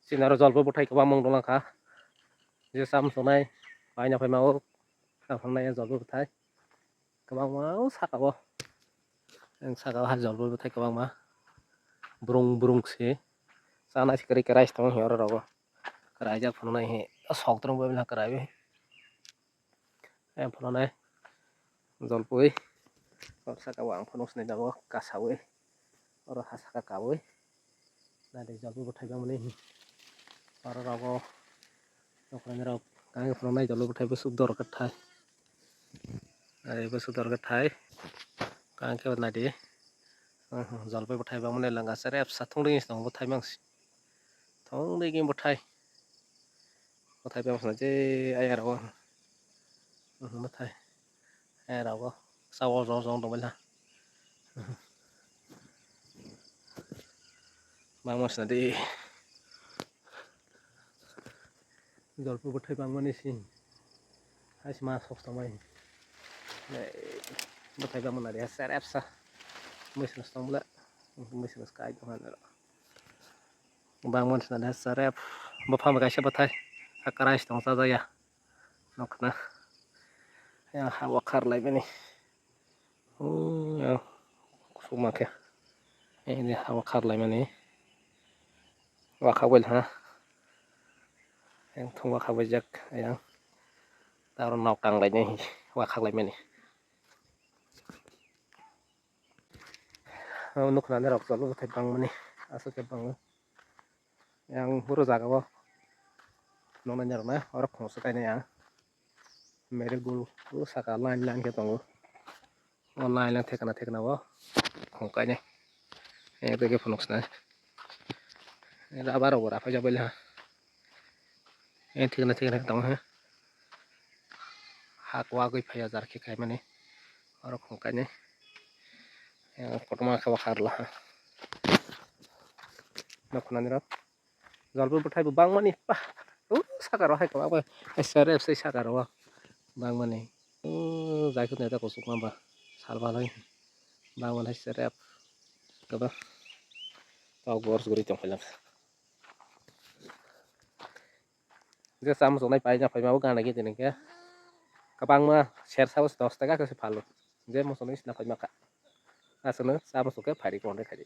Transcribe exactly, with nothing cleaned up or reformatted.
Chini oro jolpo bwthai kwbangma wng tongkha. Je cham sunai paina phaima o, cham sunai jolpo bwthai kwbangma o saka o. Ang saka o hai jolpo bwthai kwbangma brung brung se. Chana se kwrwi kwrai se tongo oro rogo. Kwraijak phunuknai he sok drong bai kwraiwi. Ang phunuknai jolpui. Oro saka o ang phunuk sinai tongo kasawi. Oro ha saka kawi. Naidi jolpui bwthai bangmani. Oro rogo nokhrani rok kang phunuknai jolpui bwthai bwswk dor khe thai. Naidi bwswk dor khe thai. Kang khe naidi. Jolpui bwthai bangmani langa se repsa thungri se tongo bwthai mangsi. Thungri bwthai. Bwthai bangmani je ayang rogo. Bwthai. Ayang rogo. Sao jong jong tongbaila. Bangma sina di. Jolpui bwthai bangmani si. Hai sima sok tongmani. Bwthai bangmani ya serep sa. Mui sina tong bwla. Mui sina kai tong han. Bangmani sina di serep. Bwphang kaisa bwthai. Hakrai tong sa ya. Nokna. Ya hawa khar lai bini. Hmm, ya. Kusuma khe. Ini hawa khar lai mani. Wakha bai ha. Yang thung wakha bai jak yang. Taro nok kang lai ni wakha lai mani. Nukna ni rok jolpui bwthai bangmani. Aswk khe bango. Yang boro jaga o nuknai ni rok na oro khungsa kainai ang. Marigold o saka line line khe tongo. O line line thekna thekna o khung kainai. Ebe khe phunuk sinai. Rubber rok bo raphai jak baila. Thekna thekna khe tongo he. Hak wagwi phaiya jar khe khaimani. Oro khung kainai. Kotorma khe wakha rwla ha. Nuknani rok. Jolpui bwthai bo bangmani pa. O saka rok hai kwbangma. Hai sere sei saka rok bangmani. O jaikhwt neta kuchukma ba. Sal balai. Bangmani hai sere. Kwbang. Tok bors guri tongphailang. Je chamo chonai paina phaima o gana gini hwnkhe. Kwbangma sersa o dos taka khe se phalo. Je mochonwi sina phaima kha. Aswkno chamo chokhe phaidi konde khaidi.